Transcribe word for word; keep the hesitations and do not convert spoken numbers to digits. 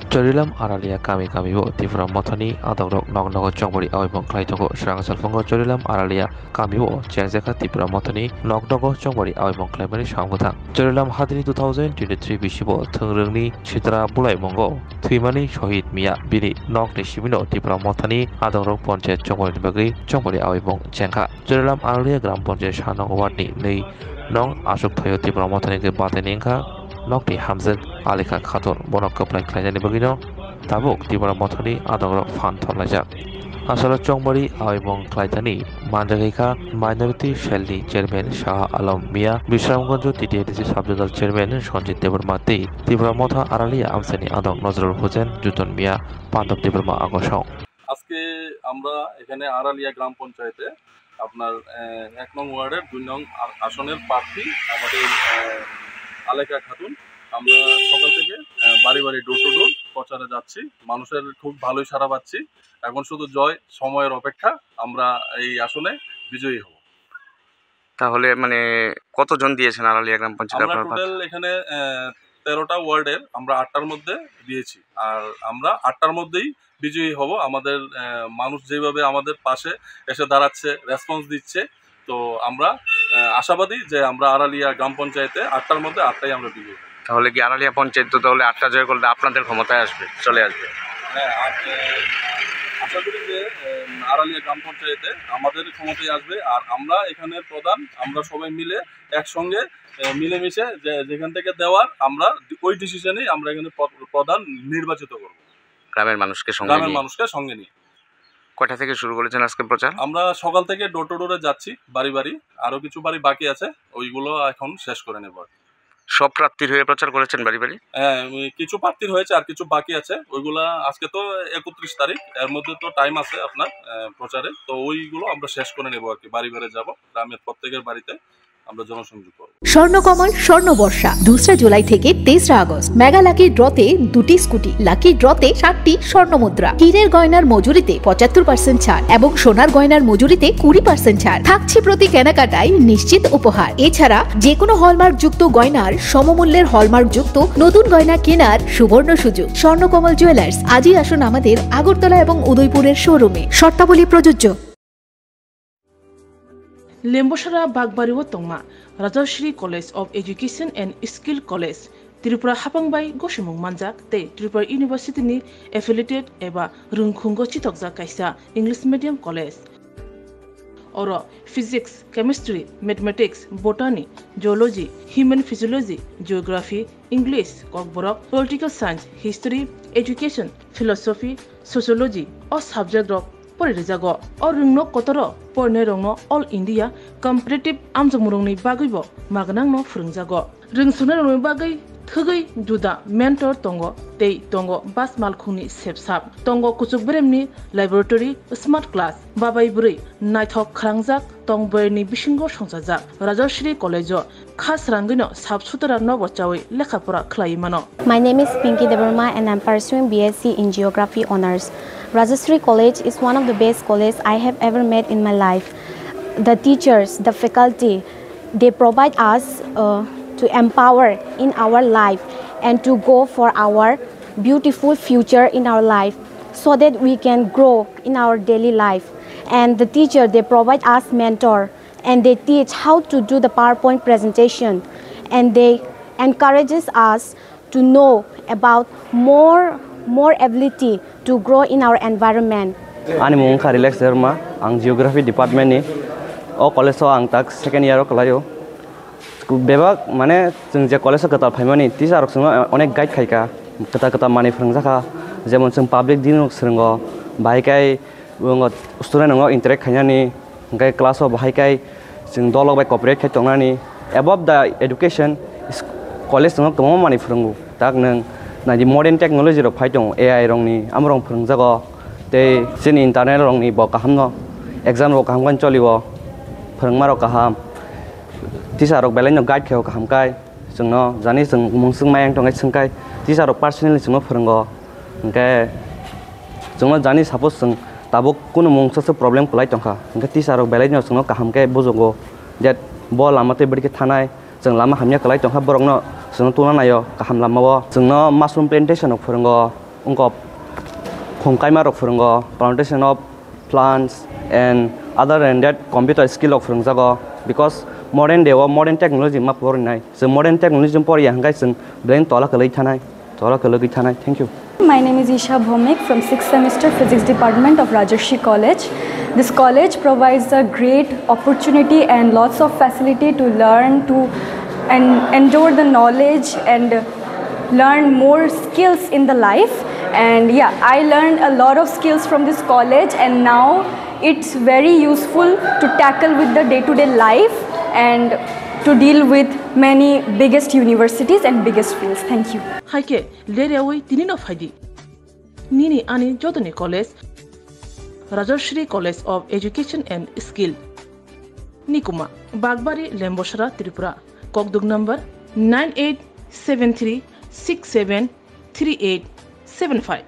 Chorilam Aralia kami kami o Tipra Mothani adongrok nok nogo chongbari aoimung khlai tongo. Srang salphongo Chorilam Aralia kami o chengjakha Tipra Mothani nok nogo chongbari aoimung khlaimani samung bwthang. Chorilam hadini two thousand twenty-three bisibo thwngrwngni sitra bulaimungo thwimani Sohid Miya bini nokni simino Tipra Mothani adongrok ponchayat chongbari bagwi chongbari aoimung chengkha. Chorilam Aralia Gram Ponchayat sa nong ward ni nwi nong aswk thaio Tipra Mothani khe batai ni wngkha nokni hamjwk Alika Khatun. Bono kwplai khlainani bagwino tabuk Tipra Mothani adongrok phan thorlaijak. Asalo chongbari aoimung khlaithani manjak kha minority cell ni chairman Shah Alam Mia, Bisramganj T T A D C sub zonal chairman Sanjit Debbarma tei Tipra Motha Aralia amchaini adong Nazrul Hussain, Juton Mia, Pandop Debbarma agosong. আজকে আমরা এখানে আড়ালিয়া গ্রাম পঞ্চায়েতে আপনার, আহ, এক নং ওয়ার্ডের দুই নং আ-, আসনের প্রার্থী আমাদের, আহ, আলেকা খাতুন। আমরা সকাল থেকে, আহ, বাড়ি বাড়ি, ডোর টু ডোর প্রচারে যাচ্ছি। মানুষের খুব ভালোই সাড়া পাচ্ছি। এখন শুধু জয়, সময়ের অপেক্ষা। আমরা এই আসনে বিজয়ী হব। তাহলে মানে কতজন দিয়েছেন আড়ালিয়া গ্রাম পঞ্চায়েতে আমরা আপনার প্রার্থী? টোটাল এখানে, আহ, তেরোটা ওয়ার্ডের আমরা আটটার মধ্যে দিয়েছি। আর আমরা আটটার মধ্যেই বিজয়ী হব। আমাদের, আহ, মানুষ যেভাবে আমাদের পাশে এসে দাঁড়াচ্ছে, রেসপন্স দিচ্ছে, তো আমরা, আহ, আশাবাদী যে আমরা আড়ালিয়া গ্রাম পঞ্চায়েতে আটটার মধ্যে আটটাই আমরা বিজয়ী হব। তাহলে কি আড়ালিয়া পঞ্চায়েত তো তাহলে আটটা জয় করলে আপনাদের ক্ষমতায় আসবে, চলে আসবে? হ্যাঁ, আর, আহ, আশা করি যে, আহ, আড়ালিয়া গ্রাম পঞ্চায়েতে আমাদের ক্ষমতায় আসবে। আর আমরা এখানে প্রধান, আমরা সবাই মিলে একসঙ্গে, আহ, মিলেমিশে যে, যেখান থেকে দেওয়ার আমরা ওই ডিসিশনেই আমরা এখানে প্র-, প্রধান নির্বাচিত করব। গ্রামের মানুষকে সঙ্গে গ্রামের নিয়ে? মানুষকে সঙ্গে নিয়ে। কয়টা থেকে শুরু করেছেন আজকে প্রচার? আমরা সকাল থেকে ডোর টু ডোরে যাচ্ছি, বাড়ি বাড়ি। আরো কিছু বাড়ি বাকি আছে, ওইগুলো এখন শেষ করে নেব আর কি। সব প্রার্থীর হয়ে প্রচার করেছেন বাড়ি বাড়ি? হ্যাঁ, উম, কিছু প্রার্থীর হয়েছে, আর কিছু বাকি আছে। ওইগুলা আজকে তো একত্রিশ তারিখ, এর মধ্যে তো টাইম আছে আপনার, আহ, প্রচারে। তো ওইগুলো আমরা শেষ করে নেব আর কি, বাড়ি বাড়ি যাব, গ্রামের প্রত্যেকের বাড়িতে আমরা জনসংযোগ করব। স্বর্ণকমল স্বর্ণ বর্ষা দুসরা জুলাই থেকে তেসরা আগস্ট। মেগা লাকি ড্রতে দুটি স্কুটি, লাকি ড্রতে সাতটি স্বর্ণ মুদ্রা, হীরের গয়নার মজুরিতে পঁচাত্তর পার্সেন্ট ছাড় এবং সোনার গয়নার মজুরিতে কুড়ি পার্সেন্ট ছাড় থাকছে। প্রতি কেনাকাটায় নিশ্চিত উপহার। এছাড়া যে কোনো হলমার্কযুক্ত গয়নার সমমূল্যের হলমার্কযুক্ত নতুন গয়না কেনার সুবর্ণ সুযোগ। স্বর্ণকমল জুয়েলার্স, আজই আসুন আমাদের আগরতলা এবং উদয়পুরের শোরুমে। শর্তাবলী প্রযোজ্য। Lembosara Bakbari o tongma Rajashree College of Education and Skill College, Tripura hapang bai gosimung manjak tei Tripura University ni affiliated eba rwngkhungo chitokjak kaisa English medium college. Oro physics, chemistry, mathematics, botany, zoology, human physiology, geography, English, kokborok, political science, history, education, philosophy, sociology o subject rok pori rijago. O rwngno kotoro porinairokno All India Competitive amjokmungrokni bagwibo magnangno phwrwngjago. Rwngsuknairokni bagwi thwgwi juda mentor tongo tei tongo bus malkhungni sepsap, tongo kuchuk beremni laboratory, smart class, babai bwrwi naithok khwrangjak tong bwrwini bisingo songchajak Rajashree College-o kha srangwino sap sutara nobo chawi lekha pora khlaiwi mano. My name is Pinky Debbarma and I'm pursuing B S C in Geography Honours. Rajashree College is one of the best college I have ever met in my life. The teachers, the faculty, they provide us, uh, to empower in our life and to go for our beautiful future in our life so that we can grow in our daily life. And the teacher, they provide us mentor and they teach how to do the PowerPoint presentation and they encourages us to know about more, more ability to grow in our environment. Ani mung wngkha Relax Debbarma, ang Geography Department ni. O college o ang tak second year o kwlaio. Bebak mane chwng je college o kwtal phaimani teacher rok chwngno onek guide khaikha, kwtal kwtal manwi phwrwngjakha, jemon chwng public dealing rok swrwngo, bahai khe student rokno interact khainani, hwnkhe class o bahai khe chwng dolok bai cooperate khai tongnani. Above the education, college chwngno kwbangma manwi phwrwngo, tak nwng naidi modern technology rok phai tongo, A I rokni, amorok phwrwngjago, tei chini internal rokni bo kahamno, exam rok kaham khe cholio, phwrwngma rok kaham. Teacher rok belai no guide khaio kaham kai, chwngno jani chwng mungswk mayang tongkhe swngkai teacher rok personally chwngno phwrwngo, hwnkhe chwngno jani suppose chwng tabuk kunu mungsa se problem kwlai tongkha, hwnkhe teacher rok belai no chwngno kaham khe bujugo, je bo lama tei bwrwi khe thanai, chwng lama hamya kwlai tongkha, borokno chwngno tungna naio kaham lamao. Chwngno mushroom plantation rok phwrwngo, Wngkha khum kaima rok phwrwngo, plantation of plants and other than that computer skill rok phwrwngjago, because modern day o modern technology ma porinai. Chwng modern technology poriya hwnkhe chwng belai tola kwlwi thanai, tola kwlwgwi thanai. Thank you. My name is Isha Bhomik from sixth semester Physics Department of Rajarshi College. This college provides a great opportunity and lots of facility to learn, to and endure the knowledge and learn more skills in the life. And yeah, I learned a lot of skills from this college, and now it's very useful to tackle with the day-to-day life and to deal with many biggest universities and biggest fields. Thank you. Hai khe, ler yaui tini no phai di. Nini ani jotoni college, Rajashri College of Education and Skill, Nikuma, Bagbari, Lembosra, Tripura. Kokduk number nine eight seven three six seven three eight seven five.